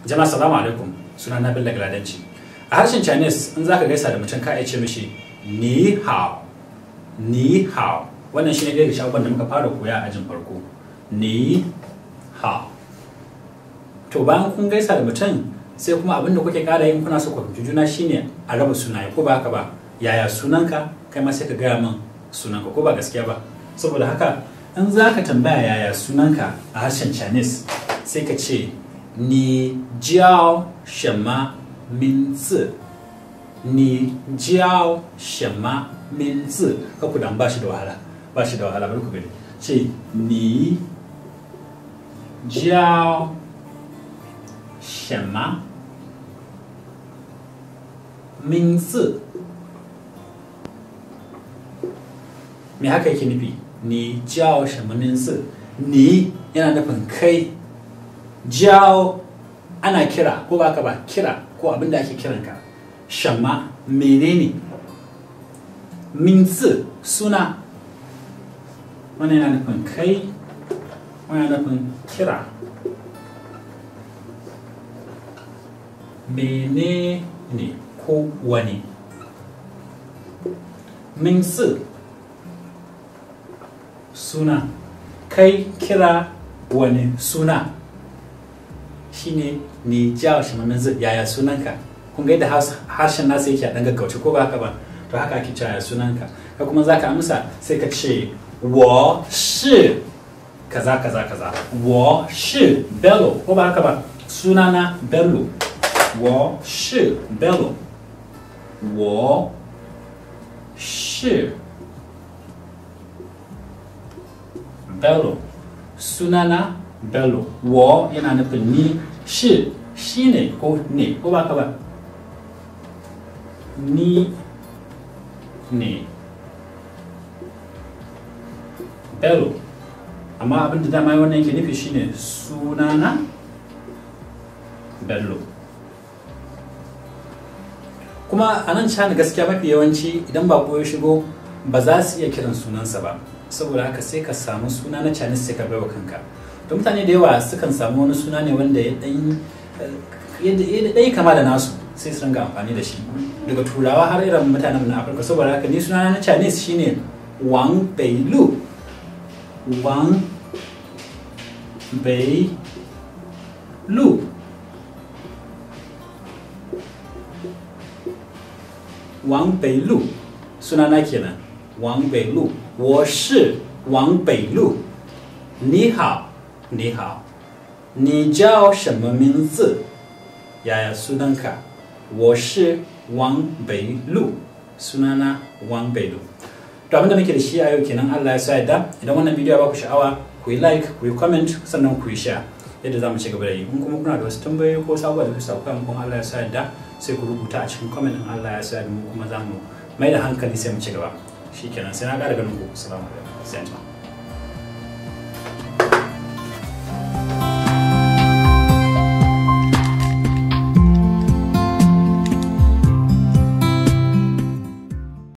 Jama'a salamu alaikum, suna na Bello Galadanci. A harshen Chinese in zaka gaisa da mutum ka iya ce mishi ni hao, ni hao. Wannan shine ɗaya daga cikin abubuwan da muka fara koya a ajin farko. Ni hao. To bayan kun gaisa da mutum sai kuma abin da kuke ƙara yin kuna so ku fahimci juna shine a raba sunaye, ko ba haka ba? Yaya sunanka? Kai ma sai ka gaya min sunanka, ko ba gaskiya ba? Saboda haka in zaka tambaya yaya sunanka a harshen Chinese sai ka ce ni jiao shema minzi. Ni jiao shema minzi. Ka ku dan ba shi da wahala. Ba shi da wahala, bari ku gani. Ce ni jiao shema minzi. Me haka yake nufi? Ni jiao shema minzi. Ni yana nufin kai. Jiao ana kira, ko ba ka ba? Kira ko abin da ake kiranka. Shama menene? Minzi suna. Wannan yana nufin kai, wannan yana nufin kira. Menene ko wani? Minzi suna. Kai kira wani suna. Shine ni jiao shema minzi, yaya sunanka? Kun ga yadda harshen nasa yake a ɗan gaggauce, ko ba haka ba? To haka ake cewa yaya sunanka. Ka kuma zaka amsa sai ka ce wo shi kaza kaza kaza. Wo shi Bello, ko ba haka ba? Sunana Bello. Wo shi Bello. Wo shi Bello. Sunana Bello. Wo yana nufin ni, shi shine ko ne, ko ba haka ba? Ni ne Bello. Amma abin da dama wannan yake nufi shine sunana Bello. Kuma a nan China gaskiya mafi yawanci idan bako ya shigo ba za su iya kiran sunansa ba. Saboda haka sai ka samu suna na Chinese sai ka baiwa kanka. To mutane da yawa sukan samu wani suna ne wanda ya ɗan kama da nasu sai su ringa amfani da shi. Daga Turawa har irin mutanen na Afirka. Saboda haka ni suna na Chinese shine Wang Beilu. Wang Beilu. Wang Beilu. Sunana kenan. Wang Beilu. 我是王北路。你好，你好。你叫什么名字？ Yaya sunanka? 我是王北路。 Sunana Wang Beilu. To abinda muke da shi a yau kenan, Allah ya sa yadda. Idan wannan bidiyo ya baku sha'awa, ku yi like, ku yi comment, sannan ku yi share. Yadda za mu ci gaba da yi. In kuma kuna da wasu tambayoyi ko sabuwa da kuka sauka kuma Allah ya sa yadda, sai ku rubuta a cikin comment in Allah ya sa yadda, mu kuma za mu mai da hankali sai mu ci gaba. Shikenan, sai na ƙara ganin ku. Assalamu alaikum. Sai anjima.